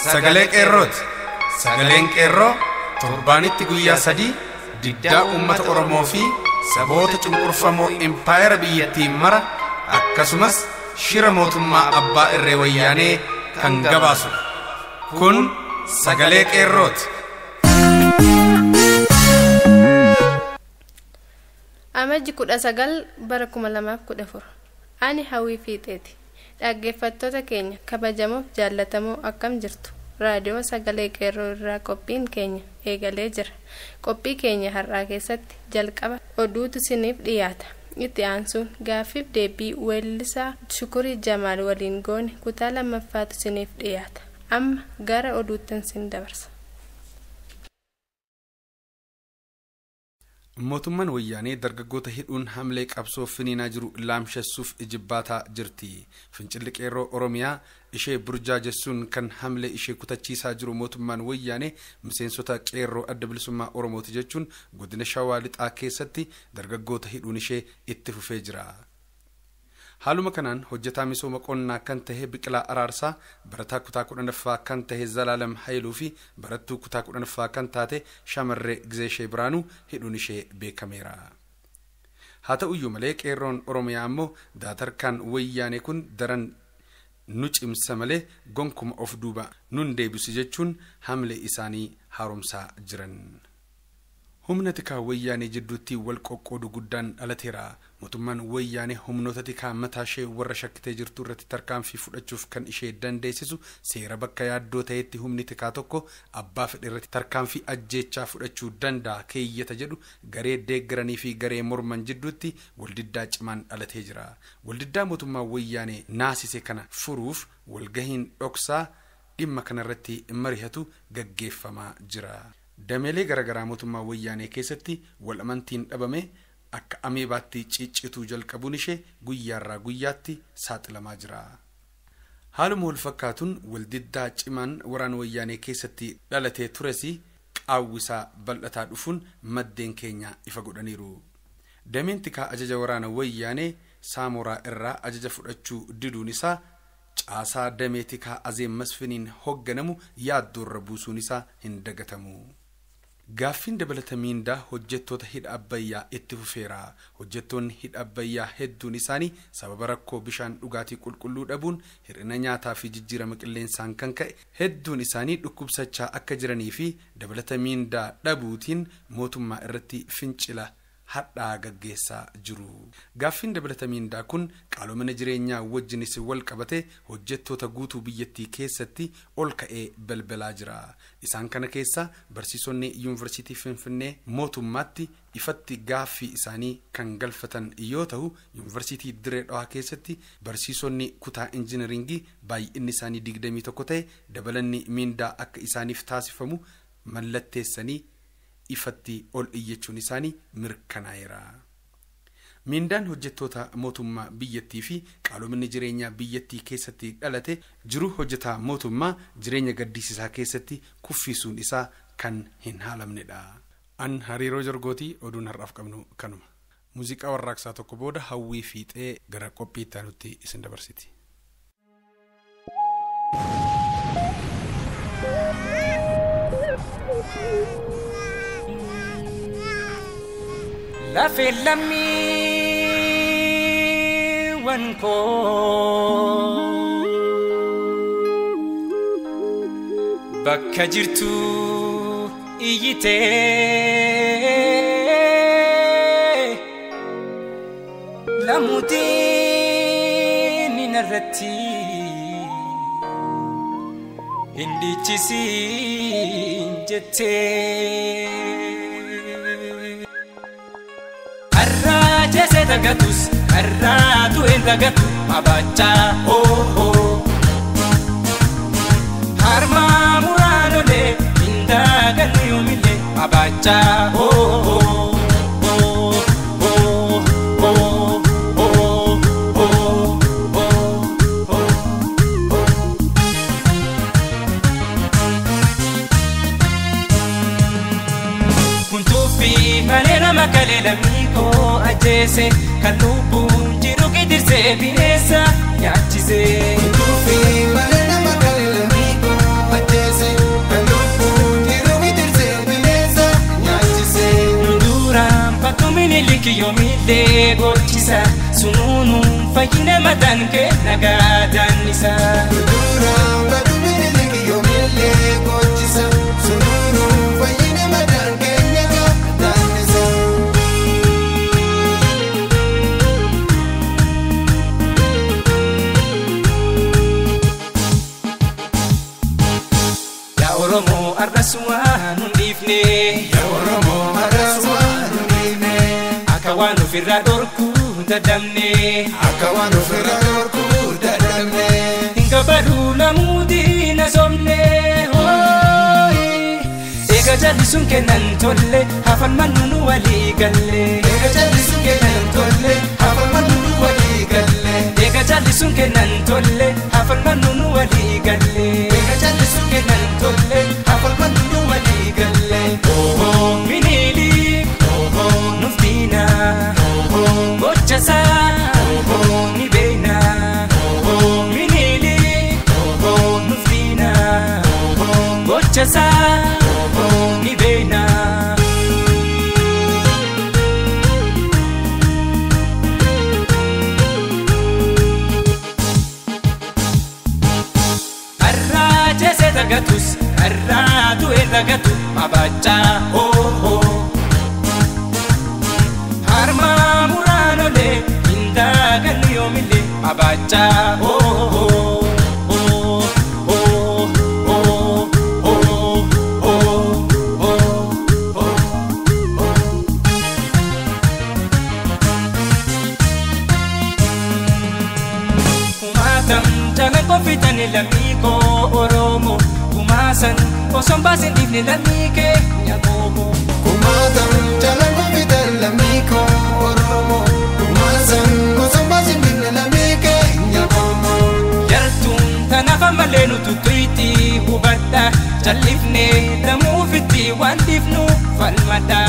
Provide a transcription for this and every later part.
sagalee qeerrooti. Sagaleen qeerroo torbaanitti guyyaa 3 diddaa uummata Oromoo fi saboota cunqurfamoo impaayera biyyattii mara akkasumas shira mootummaa abbaa irree wayyaanee kan gabaasudha. Kun sagalee qeerrooti. Amajji 19 bara 2014 ani Hawwii Fiixeeti. Dhaggeeffattoota keenya kabajamoof jaallatamoo akkam jirtu? Raadiyoo sagalee qeerroo irraa qophiin keenya eegalee jira. Qophii keenya har'aa keessatti jalqaba oduutu isiniif dhiyaata. Itti aansuun gaaffiif deebii weellisaa Shukurii Jamaal waliin goone kutaa lammaffaatu isiniif dhiyaata. Amma gara oduuttan sin dabarsa. Mootummaan wayyaanee dargaggoota hidhuun hamlee qabsoo finiinaa jiru laamshessuuf ijibbaataa jirti. Fincilli qeerroo Oromiyaa ishee burjaajessuun kan hamlee ishee kutachiisaa jiru mootummaan wayyaanee miseensota qeerroo adda bilisummaa Oromooti jechuun godina Shawaa Lixaa keessatti dargaggoota hidhuun ishee itti fufee jira. Haaluma kanaan hojjetaa misooma qonnaa kan tahe Biqilaa Araarsaa, barataa kutaa 10ffaa kan tahe Zalaalam Haayiluu fi barattuu kutaa 10ffaa kan taate Shamarree Gizeeshee Biraanuu hidhuun ishee beekameera. Haa ta'uyyuu malee qeerroon Oromiyaa ammoo daatarkaan wayyaanee kun daran nu cimsa malee gonkuma of duuba nun deebisu jechuun hamlee isaanii haaromsaa jiran. Humna tikaa wayyaanee jidduutti wal qoqqoodu guddaan dhalateera. Mootummaan wayyaanee humnoota tikaa mataa ishee warra shakkitee jirtu irratti tarkaanfii fudhachuuf kan ishee dandeessisu seera bakka yaaddoo ta'etti humni tikaa tokko abbaa fedhe irratti tarkaanfii ajjeechaa fudhachuu danda'a keeyyata jedhu garee deeggaranii fi garee morman jidduutti waldiddaa cimaan dhalatee jira. Waldiddaa mootummaa wayyaanee naasise kana furuuf walgahiin dhoksaa dhimma kanarratti marihatu gaggeeffamaa jira. Dameelee garaagaraa mootummaa wayyaanee keessatti wal amantiin dhabame akka ameebaatti ciccituu jalqabuun ishee guyyaarraa guyyaatti saaxilamaa jira. Haaluma wal fakkaatuun waldiddaa cimaan waraana wayyaanee keessatti dhalatee tures qaawwisaa bal'ataa dhufuun maddeen keenya ifa godhaniiru. Dameen tikaa ajaja waraana wayyaanee Saamoraa irraa ajaja fudhachuu diduun isaa caasaa damee tikaa Azeem Masfiniin hoogganamu yaaddoorra buusuun isaa hin dagatamu. Gaaffiin dabalata miindaa hojjettoota hidha Abbayyaa itti fufeera. Hojjettoonni hidha Abbayyaa hedduun isaanii sababa rakkoo bishaan dhugaatii qulqulluu dhabuun hir'ina nyaataa fi jijjiirama qilleensaan kan ka'e hedduun isaanii dhukkubsachaa akka jiranii fi dabalata miindaa dhabuutiin mootummaa irratti fincila hadhaa gaggeessaa jiru. Gaaffiin dabalata miindaa kun qaaloomina jireenyaa wajjinis wal qabate hojjettoota guutuu biyyattii keessatti ol ka'ee balbalaa jira. Isaan kana keessa barsiisonni yuunivarsiitii Finfinnee mootummaatti ifatti gaaffii isaanii kan galfatan yoo ta'u, yuunivarsiitii Dirree Dhawaa keessatti barsiisonni kutaa injinaringii baay'inni isaanii 21 ta'e dabalanni miindaa akka isaaniif taasifamu mallatteessanii ifatti ol iyyachuun isaanii mirkanaa'eera. Miindaan hojjettoota mootummaa biyyattii fi qaaloominni jireenyaa biyyattii keessatti dhalate jiru hojjetaa mootummaa jireenya gaddisiisaa keessatti kuffisuun isaa kan hin haalamnedha. An Hariiroo Jorgootii oduun har'aaf qabnu kanuma. Muuziqaa warraaqsaa tokko booda Hawwii Fiixee gara qophii itti aanutti isin dabarsiti. Lafee lammiiwwan koo bakka jirtu iyyitee lamuutiin narratti hin dhichisiin jettee. Jese dagatus karraatu hin dagatu mabachaa hoo hoo harmaa muraanolee hin dagannu yoomillee mabachaa hoo hoo hoo hoo hoo hoo hoo hoo. Kun tuffii malee nama kalee lammii koo ajjeese kan lubbuun jiru gidirsee bineensa nyaachise. Kun tuffii malee nama kalee lammii koo ajjeese. Fayyina mataan kee nagaadhaan isa. Duraan badu Minilik yoomillee gochisa. Sunuunuu fayyina mataan kee nagaadhaan isa. Yaa Oromoo arras waan hin dhiifne. Yaa Oromoo arras waan hin dhiifne. Akka waan ofirraa dhorkuu dadhabne. Akka waan ofirraa dhorkuu dadhabne. Hin gabbaduu lamuutii na somne. Eega jallisuun kennan tolle hafan mannu nu walii galle. Eega jallisuun kennan tolle hafan mannu nu walii galle. Eega jallisuun kennan tolle hafan mannu nu walii galle. Eega jallisuun kennan tolle hafan mannu nu walii galle. Ohoo Minilik ohoo nuuf diina ohoo gochasaa ohoo ni beekna ohoo Minilik ohoo nuuf diina ohoo gochasaa ohoo ni beekna. Har'aa jeesee dagatus har'aa du'e dagatu mabachaa hoo. Harma muraan olee hin dagannu yoomillee mabachaa hoo. Kumaatam jalan konfitani lammii koo Oromoo. Kumaasan osoo hin baasin dhiifne lammii keenya goomoo. Kumaatam jalan konfitan lammii koo Oromoo. Kumaasan osoo hin baasin dhiifne lammii keenya goomoo. Yartuun tanaaf ammallee nu tuttuutti hubadha. Jallifnee lamuufitti waan dhiifnu falmadha.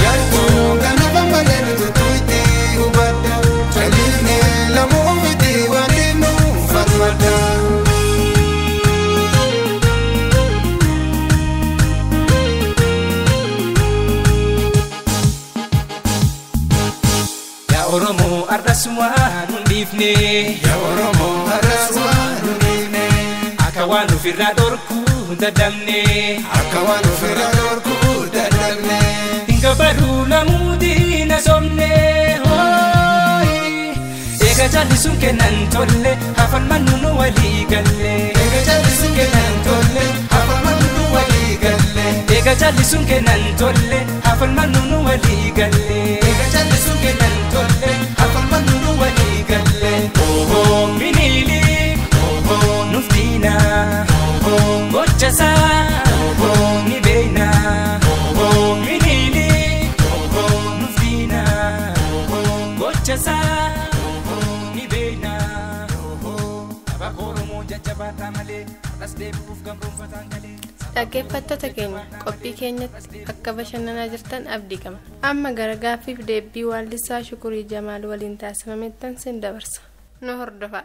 Yartuun tanaaf ammallee nu tuttuutti hubadha. Jallifnee lamuufitti waan dhiifnu falmadha. Yaa Oromoo arras waan hin dhiifne. Yaa Oromoo arras waan hin dhiifne. Akka waan ofirraa dhorkuu dadhabne. Akka waan ofirraa dhorkuu dadhabne. Hin gabbaduu lamuutii na somne. Eega jallisuun kennan tolle hafan mannu nu walii galle. Eega jallisuun kennan tolle hafan mannu nu walii galle. Eega jallisuun kennan tolle hafan mannu nu walii galle. Eega jallisuun kennan tolle hafan mannu nu walii galle. Ohoo Minilik ohoo nuuf diina ohoo gochasaa ohoo ni beekna ohoo Minilik ohoo nuuf diina ohoo gochasaa ohoo ni beekna ohoo Abaa Oromoo jajjabaataa malee har'as deebi'uuf gamroomfataan galee. Dhaggeeffattoota keenya qophii keenyatti akka bashannanaa jirtan abdii qabna. Amma gara gaaffiif deebii Waallisaa Shukurii Jamaal waliin taasifamettan sin dabarsa. Nu hordofaa.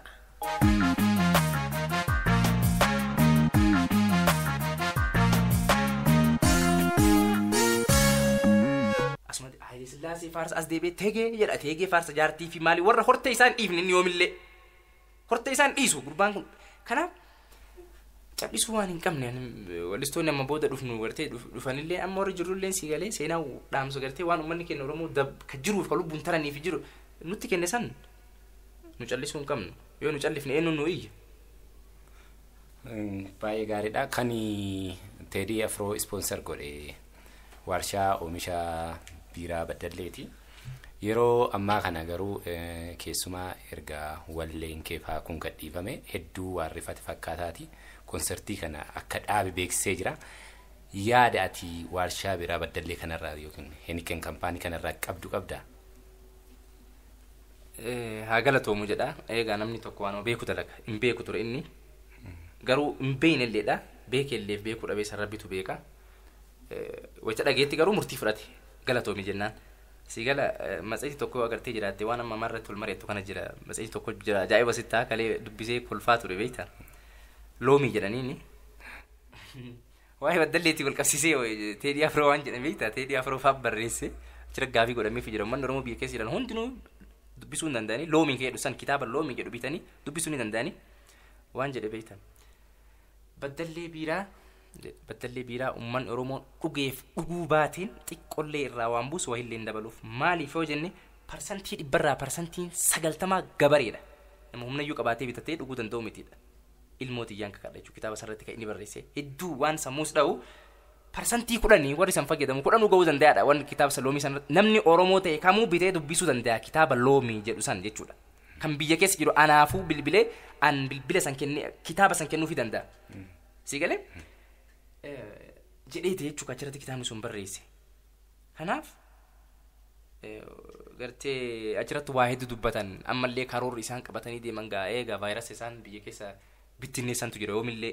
Asumatti Haayile Sillaasee faarsa as deebi'ee tegee jedha tegee faarsa jaartii fi maali warra hortee isaan dhiifne inni yoomillee hortee isaan dhiisu gurbaan kun kanaaf callisuu waan hin qabne wallistoonni amma booda dhufnu gartee dhufanillee amma warri jirrullee sii galee seenaa dhaamsa gartee waan uummanni keenya Oromoo ka jiruuf ka lubbuun taraniif jiru nutti kenne san nu callisuu hin qabnu yoo nu callifne eenyuun nu iyya. Baay'ee gaariidha. Kan Teedii Afroo ispoonsar godhe warshaa oomisha biiraa Baddalleeti. Yeroo ammaa kana garuu keessumaa erga walleen keefaa kun gadhiifame hedduu waan rifate fakkaataati. Konsertii kana akka dhaabe beeksisee jira. Yaada ati warshaa biiraa Baddallee kanarraa yookiin Heniken kampaanii kanarraa qabdu qabdaa? Haa galatoomu jedha. Egaa namni tokko waan beeku dalaga. Hin beeku ture inni. Garuu hin beeknelleedha. Beekelleef beekuu dhabee san rabbitu beeka. Wayita dhageetti garuu murtii fudhate. Galatoomi jennaan. Si gala matsa'iiti tokko agartee jiraatte waan amma marratti ol mari'attu kana jira. Matsa'iiti tokko jira. Ajaa'iba sittaa kalee dubbisee kolfaa ture beektaa. Loomii jedhaniini. Waa'ee Baddalleetii wal qabsiisee Teedii Afroo waan jedhan beektaa. Teedii Afroo fa'aa barreesse. Achirra gaafii godhameef jira. Uummanni Oromoo biyya keessa jiran hundinuu Dubbisuu hin danda'anii loomiin jedhu san kitaaba loomiin jedhu bitanii dubbisuu ni danda'anii waan jedhe beektan. Baddallee biiraa uummanni Oromoo dhugeef dhuguu baateen xiqqollee irraa waan buusu wayillee hin dabaluuf maaliif yoo jenne parsantii 100% parsantiin 90 gabareedha. Nama humnayyuu qabaatee bitatee dhuguu danda'u mitiidha. Ilmoo xiyyaan kakadha jechuudha kitaaba sarratti kan inni barreesse hedduu waan sammuus dha'u parsantii 10 warri san fayyadamu 10 ga'uu danda'aadha waan kitaaba loomii san namni Oromoo ta'e kamuu bitee dubbisuu danda'a kitaaba loomii jedhu san jechuudha. Kan biyya keessa jiru anaafuu bilbilee an bilbila san kennee kitaaba san kennuufii danda'a. Si galee jedheeti jechuudha achirratti kitaabni sun barreesse. Kanaaf gartee achirratti waa hedduu dubbatan ammallee karoorri isaan qabatanii deeman gaa eegaa vaayirasii isaan biyya keessa bittinneessantu jira yoomillee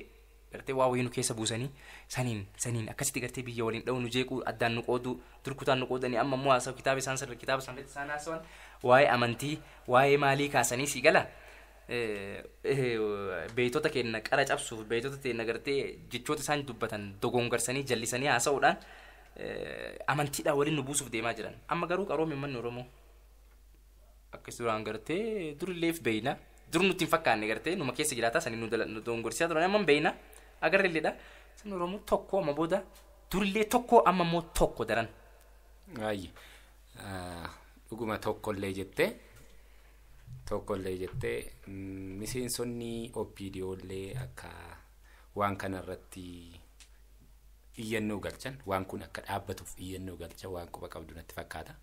gartee waa wayii nu keessa buusanii saniin akkasitti gartee biyya waliin dha'u nu jeequu addaan nu qooduu durkutaan nu qoodanii amma immoo haasawu kitaaba isaan sirri kitaaba isaan isaan haasawan waa'ee amantii waa'ee maalii kaasanii si gala beeytota keenya qara cabsuuf beeytota keenya gartee jechoota isaan dubbatan dogongarsanii jallisanii haasa'uudhaan amantiidhaan waliin nu buusuuf deemaa jiran amma garuu qaroomi manni Oromoo akkas duraan gartee durilleef beeyna dur nutti hin fakkaanne gartee numa keessa jiraataa sanii nu dogongorsiisaa turan amma beeyna agarrelleedha sabni Oromoo tokko amma booda durillee tokko amma immoo tokko daran. Ayyi dhuguma tokkollee jettee miseensonni OPDOllee akka waan kanarratti iyyannoo galchan waan kun akka dhaabbatuuf iyyannoo galchan waan quba qabdu natti fakkaata.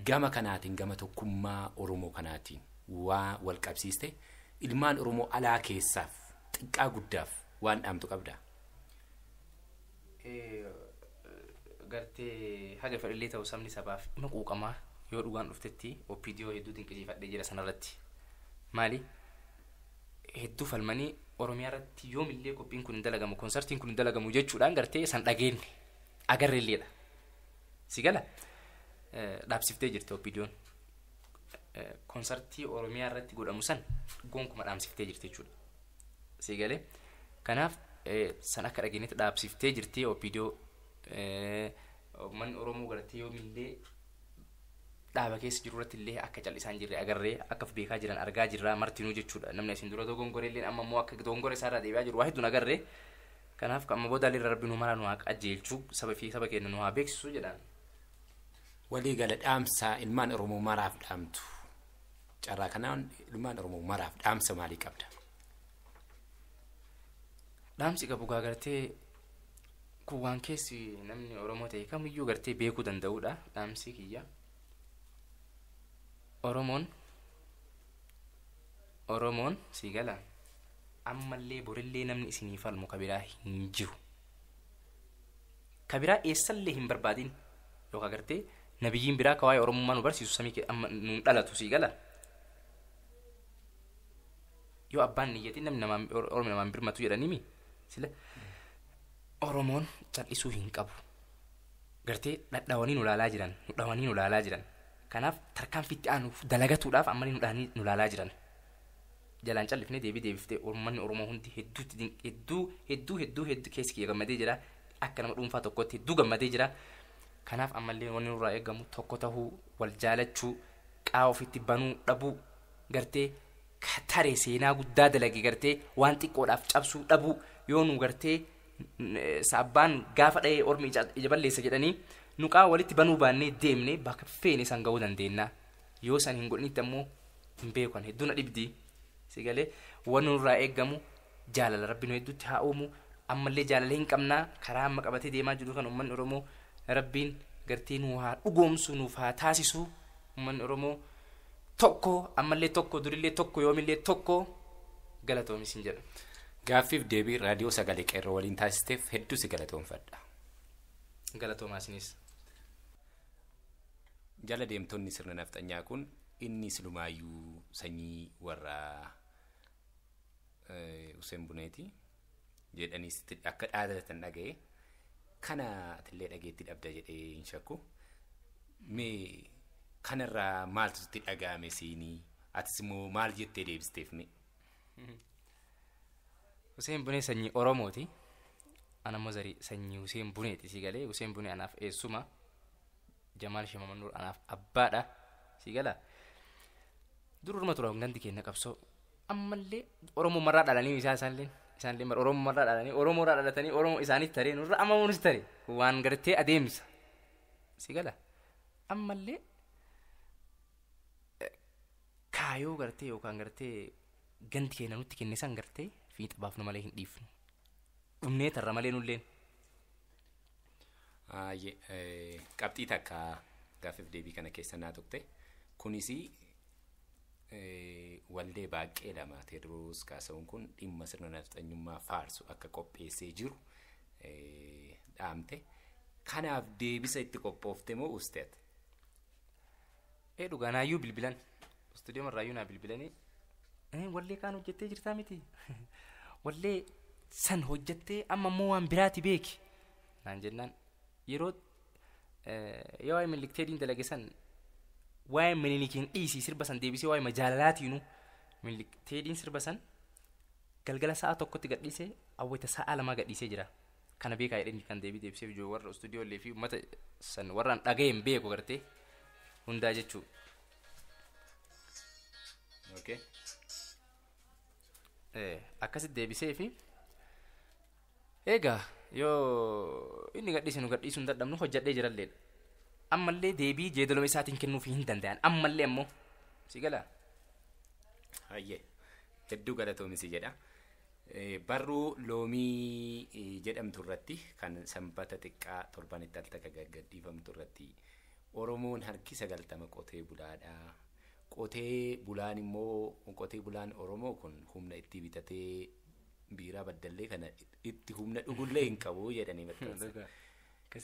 Gama kanaatiin gama tokkummaa Oromoo kanaatiin waa wal qabsiiste ilmaan Oromoo alaa keessaaf xiqqaa guddaaf waan dhaamtu qabda. Gartee haga fedhillee ta'u sabni sabaaf dhimma quuqamaa yoo dhugaan dhuftetti OPDO hedduu dinqisiifadhee jira sanarratti. Maali? Hedduu falmanii Oromiyaa irratti yoomillee qophiin kun hin dalagamu konsartiin kun hin dalagamu jechuudhaan gartee san dhageenye agarreelleedha. Si gala? Dhaabsiftee jirti OPDOon. Konsartii Oromiyaa irratti godhamu san gonkuma dhaamsiftee jirti jechuudha. Si galee? Kanaaf san akka dhageenyetti dhaabsiftee jirti OPDO uummanni Oromoo gartee yoomillee dhaaba keessa jiru irratti illee akka callisaan jirre agarree akka beekaa jiran argaa jirra martinuu jechuudha. Namni isin dura dogongoree illee amma immoo akka dogongore isaarraa deebi'aa jiru waa hedduun agarree. Kanaaf amma booda illee rabbi nu mara nu haa qajeelchu saba fi saba keenya nu haa beeksisu jedhaan. Walii gala dhaamsa ilmaan Oromoo maraaf dhaamtu. Carraa kanaan ilmaan Oromoo maraaf dhaamsa maalii qabda? Dhaamsi qabu gaa gartee kun waan keessi namni Oromoo ta'e kamiyyuu gartee beekuu danda'udha dhaamsi kiyya. Oromoon si gala ammallee borillee namni isinii falmu kabiraa hin jiru. Kabiraa eessallee hin barbaadin yookaan gartee nabiyyiin biraa ka waa'ee Oromummaa nu barsiisu samii amma nuun dhalatu si gala. Yoo abbaan niyyatiin namni namaan Oromoo namaan birmatu jedhanii sila Oromoon cal'isuu hin qabu. Gartee dhadhaawanii nu laalaa jiran, nu dhawanii nu laalaa jiran. Kanaaf tarkaanfiitti aanuuf dalagatuudhaaf ammallee nu laalaa jiran. Jalaan callifnee deebii deebiftee uummanni Oromoo hundi hedduu hedduu hedduu hedduu keessi kiyya gammadee jira. Akka nama dhuunfaa tokkotti hedduu gammadee jira. Kanaaf ammallee wanni nurraa eegamu tokko tahuu, wal jaalachuu, qaama ofitti banuu dhabuu, gartee taree seenaa guddaa dalage gartee waan xiqqoodhaaf cabsuu dhabuu yoo nu gartee saabbaan gaafa dha'ee ormi ija balleessa jedhanii nu qaama walitti banuu baannee deemnee bakka feene san ga'uu dandeenya. Yoo san hin godhinitti ammoo hin beekan hedduu na dhibdi. Si galee wanni nurraa eegamu jaalala rabbi nu hedduutti haa uumu ammallee jaalala hin qabnaa karaa amma qabatee deemaa jiru kan uummanni Oromoo rabbiin gartee nu haa dhugoomsu nuuf haa taasisu uummanni Oromoo tokko ammallee tokko durillee tokko yoomillee tokko galatoomis hin jedhu. Gaaffiif deebii raadiyoo sagalee qeerroo waliin taasisteef hedduu si galatoomfadha. Galatoomaa isinis. Jala deemtonni sirna nafxanyaa kun inni silumaayyuu sanyii warra Hussein Buneeti jedhanii akka dhaadatan dhaga'e kana atillee dhageetti dhabda jedhee hin shakku. Mee kanarraa maaltu sitti dhaga'ame siinii atis immoo maal jettee deebisteef mee? Hussein Bunee sanyii Oromooti. Ana immoo sanyii Hussein Buneeti si galee Hussein Bunee anaaf eessuma. Jamaal Shamamannuur anaaf abbaadha si gala. Duruma tura gandi keenya qabsoo ammallee Oromoo marraa dhalanii isaan isaan Oromoo marraa dhalanii Oromoo irraa dhalatanii Oromoo isaanitti taree nurra amma nuti taree waan gartee adeemsa si gala ammallee kaayoo gartee yookaan gartee gandi keenya nutti kenne san gartee fiixa baafnu malee hin dhiifnu dhumnee tarra malee nulleen. Qabxii takka gaaffiif deebii kana keessa naa tuqte kunis wallee baaqee lama Teediroos Kaasahuun kun dhimma sirna nafxanyummaa faarsu akka qopheessee jiru dhaamte. Kanaaf deebisa itti qophoofte moo usteet? Dhugaa naayyuu bilbilan. Istuudiyoo marraayyuu naa bilbilanii wallee kaan hojjettee jirtaa miti? Wallee san hojjettee amma immoo waan biraati beeki. Naan jennaan yeroo yoo waa'ee Minilik Teediin dalage san waa'ee Minilikiin dhiisii sirba san deebisee waa'ee majaalalaatiinu Minilik Teediin sirba san galgala sa'a tokkotti gadhiisee awwata sa'a lama gadhiisee jira. Kana beekaa jedhanii kan deebii deebisee jiru warra istuudiyoolee fi uummata san warraan dhaga'e hin beeku gartee hundaa jechuu. Okay. Akkasitti deebisee fi egaa yoo inni gadhiise nu gadhiisuu hin dadhabnu hojjedhee jiralleedha. Ammallee deebii jeedaloma isaatiin kennuufii hin danda'an ammallee ammoo si galaa. Hayyee hedduu galatoomi jedha. Barruu loomii jedhamtu irratti kan sanbata xiqqaa torbanitti al takka gadhiifamtu irratti Oromoon harki 90 qotee bulaadha. Qotee bulaan immoo qotee bulaan Oromoo kun humna itti bitatee biiraa baddallee kana itti humna dhugullee hin qabu jedhanii maxxansan.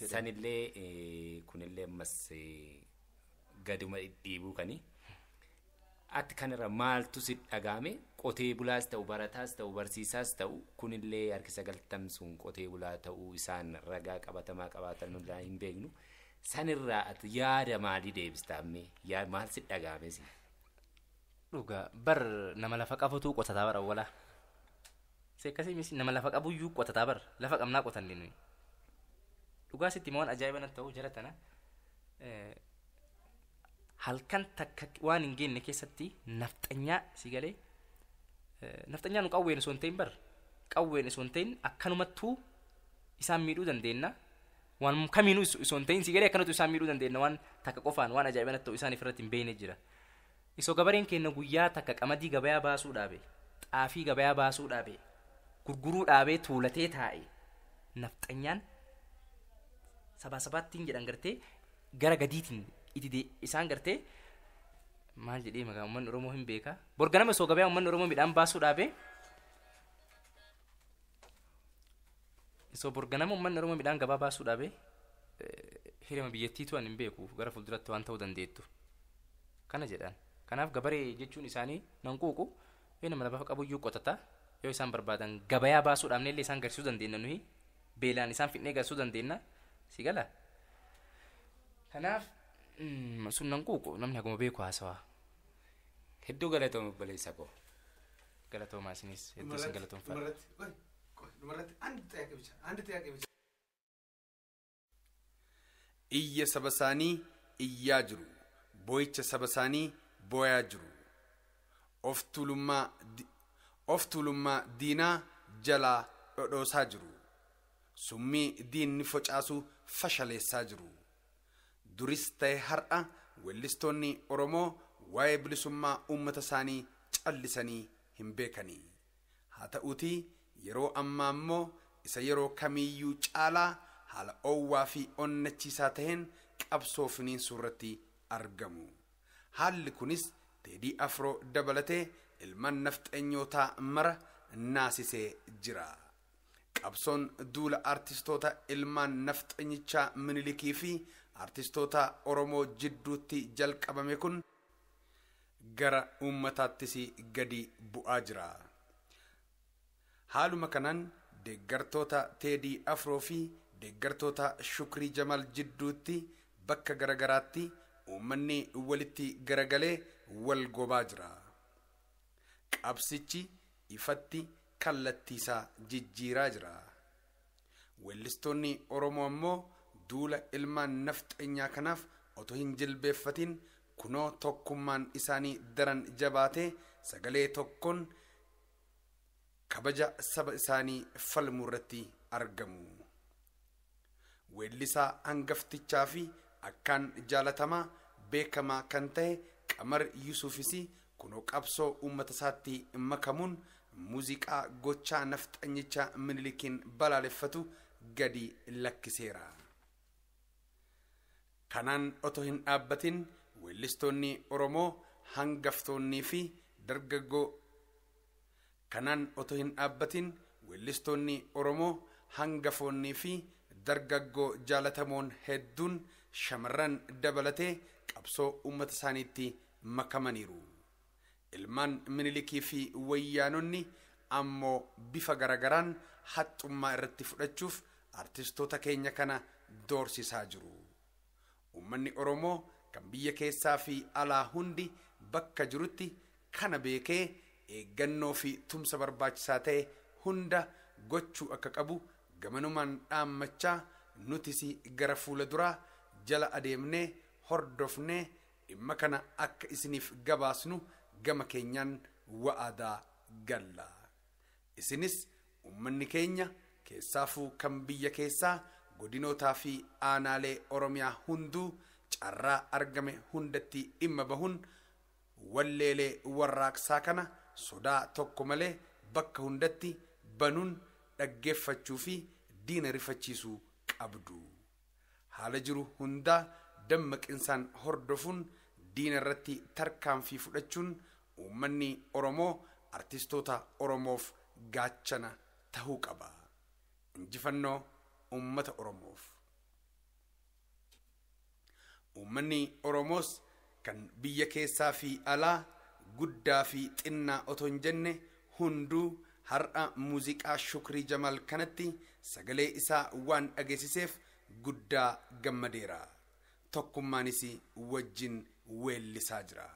Sanillee kunillee ammas gaduma dhidhiibuu kani. Ati kanarra maaltu si dhagahame qotee bulaas ta'u barataas ta'u barsiisaas ta'u kunillee harki 90 sun qotee bulaa ta'uu isaan ragaa qabatamaa qabaatan nulaa hin beeknu. Sanirraa ati yaada maalii deebistaa ammee maal si dhagahame si? Dhugaa bar nama lafa qabutu qotataa bara awwalaa. Se akkasii misi nama lafa qabuyyuu qotataa bar lafa qabnaa qotanne nuyi. Dhugaa sitti waan ajaa'iba natti ta'u jara tana halkan takka waan hin geenne keessatti nafxanyaa si galee nafxanyaa nu qawween osoo hin ta'in bar qawween osoo hin ta'in akkanumattuu isaan miidhuu dandeenya waan kamiinuu osoo hin ta'in si galee akkanatu isaan miidhuu dandeenya waan takka qofaan waan ajaa'iba natti ta'u isaan ifirratti hin beekne jira. Isoo gabareen keenya guyyaa takka qamadii gabayaa baasuu dhaabe xaafii gabayaa baasuu dhaabe gurguruu dhaabee tuulatee taa'e nafxanyaan sabaa sabaattiin jedhan gartee gara gadiitiin itti isaan gartee maal jedhee maqaa uummanni Oromoo hin beeka. Borganama osoo gabayaa uummanni Oromoo midhaan baasuu dhaabe osoo borganama uummanni Oromoo midhaan gabaa baasuu dhaabe hirima biyyattiitu ani hin beeku gara fuulduratti waan ta'uu dandeettu. Kana jedhan. Kanaaf gabaree jechuun isaanii nan quuqu yoo nama lafa qabuyyuu qotata yoo isaan barbaadan gabayaa baasuu dhaabne illee isaan garsiisuu dandeenya nuyi beelaan isaan fidnee garsiisuu dandeenya si gala. Kanaaf sun nan quuqu namni haguma beeku haasawaa. Hedduu galatooma obboleessa koo. Galatoomaa isinis hedduu isin galatoomfadha. Iyya saba isaanii iyyaa jiru. Boo'icha saba isaanii boo'aa jiru. Of tuulummaa diinaa jalaa dhodhoosaa jiru. Summii diinni facaasu fashaleessaa jiru. Duris ta'e har'a weellistoonni Oromoo waa'ee bilisummaa uummata isaanii callisanii hin beekanii. Haa ta'uutii yeroo ammaa immoo isa yeroo kamiiyyuu caalaa haala oowwaa fi onnachiisaa ta'een qabsoo finiinsuu irratti argamu. Haalli kunis Teedii Afroo dabalatee ilmaan nafxanyootaa mara naasisee jira. Qabsoon duula artistoota ilmaan nafxanyichaa Minilikii fi artistoota Oromoo jidduutti jalqabame kun gara uummataattis gadi bu'aa jira. Haaluma kanaan deeggartoota Teedii Afroo fi deeggartoota Shukrii Jamaal jidduutti bakka garagaraatti uummanni walitti garagalee wal gobaa jira. Qabsichi ifatti kallattiisaa jijjiiraa jira. Weellistoonni Oromoo ammoo duula ilmaan nafxanyaa kanaaf otoo hin jilbeeffatin Kunoo tokkummaan isaanii daran jabaatee sagalee tokkoon kabaja saba isaanii falmuu irratti argamu. Weellisaa hangaftichaa fi akkaan jaalatamaa beekamaa kan ta'e Qamar Yusuufis kunoo qabsoo uummata isaatti makamuun muuziqaa gochaa nafxanyicha Minilikiin balaaleffatu gadi lakkiseera. Kanaan otoo hin dhaabbatin weellistoonni Oromoo hangaftoonnii fi dargaggoo Kanaan otoo hin dhaabbatin weellistoonni Oromoo hangafoonnii fi dargaggoo jaalatamoon hedduun shamarran dabalatee qabsoo uummata isaaniitti makamaniiru. Ilmaan Minilikii fi wayyaanonni ammoo bifa garagaraan haxxummaa irratti fudhachuuf artistoota keenya kana doorsisaa jiru. Uummanni Oromoo kan biyya keessaa fi alaa hundi bakka jirutti kana beekee eeggannoo fi tumsa barbaachisaa ta'e hunda gochuu akka qabu gamanumaan dhaammachaa nutis gara fuula duraa jala adeemnee hordofnee dhimma kana akka isiniif gabaasnu gama keenyaan wa'adaa galla. Isinis uummanni keenya keessaafuu kan biyya keessaa godinootaa fi aanaalee Oromiyaa hunduu carraa argame hundatti dhimma bahuun walleelee warraaqsaa kana sodaa tokko malee bakka hundatti banuun dhaggeeffachuu fi diina rifachiisuu qabdu. Haala jiru hundaa dammaqinsaan hordofuun diina irratti tarkaanfii fudhachuun uummanni Oromoo artistoota Oromoof gaachana tahuu qaba. Injifannoo uummata Oromoof. Uummanni Oromoos kan biyya keessaa fi alaa guddaa fi xinnaa otoo hin jenne hunduu har'a muuziqaa Shukrii Jamaal kanatti sagalee isaa waan dhageessiseef guddaa gammadeera. Tokkummaanis wajjin weellisaa jira.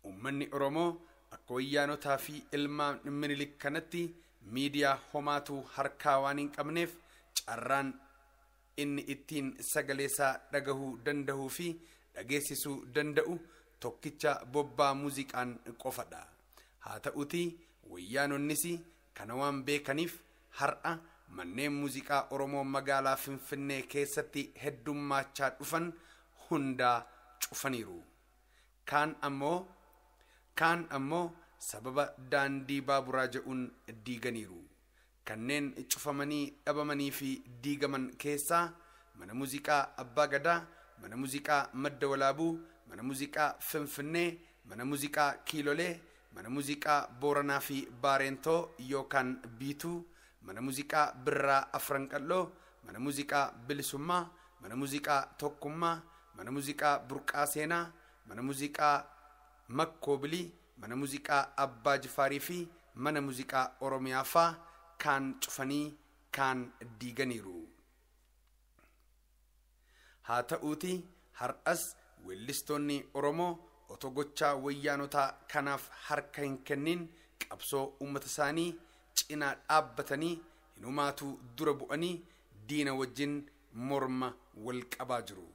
Uummanni Oromoo akka wayyaanotaa fi ilmaan Minilik kanatti miidiyaa homaatu harkaa waan hin qabneef carraan inni ittiin sagalee isaa dhagahuu danda'uu fi dhageessisuu danda'u tokkicha bobbaa muuziqaan qofadha. Haa ta'utii wayyaanonnis kana waan beekaniif har'a manneen muuziqaa Oromoo magaalaa Finfinnee keessatti heddummaachaa dhufan hundaa cufaniiru. Kaan ammoo sababa daandii baaburaa jedhuun diiganiiru. Kanneen cufamanii dhabamanii fi diigaman keessaa mana muuziqaa Abbaa Gadaa, mana muuziqaa Madda Walaabuu, mana muuziqaa Finfinnee, mana muuziqaa Kiilolee, mana muuziqaa Booranaa fi Baarentoo yookaan Biituu, mana muuziqaa Birraa Afran Qalloo, mana muuziqaa Bilisummaa, mana muuziqaa Tokkummaa, mana muuziqaa Burqaa Seenaa, mana muuziqaa Makkoobilii, mana muuziqaa Abbaa Jifaarii fi mana muuziqaa Oromiyaa faa kaan cufanii kaan diiganiiru. Haa ta'uutii har'as weellistoonni Oromoo otoo gochaa wayyaanotaa kanaaf harka hin kennin qabsoo uummata isaanii cinaa dhaabbatanii hinumaatu dura bu'anii diina wajjin morma wal qabaa jiru.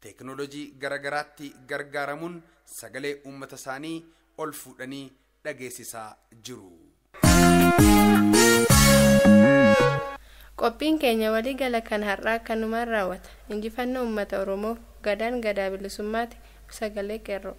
Teekinooloojii garagaraatti gargaaramuun sagalee uummata isaanii ol fuudhanii dhageessisaa jiru. Qophiin keenya waliigala kan har'aa kanumaan raawwata. Injifannoo uummata Oromoof gadaan gadaa bilisummaati. Sagalee qeerroo.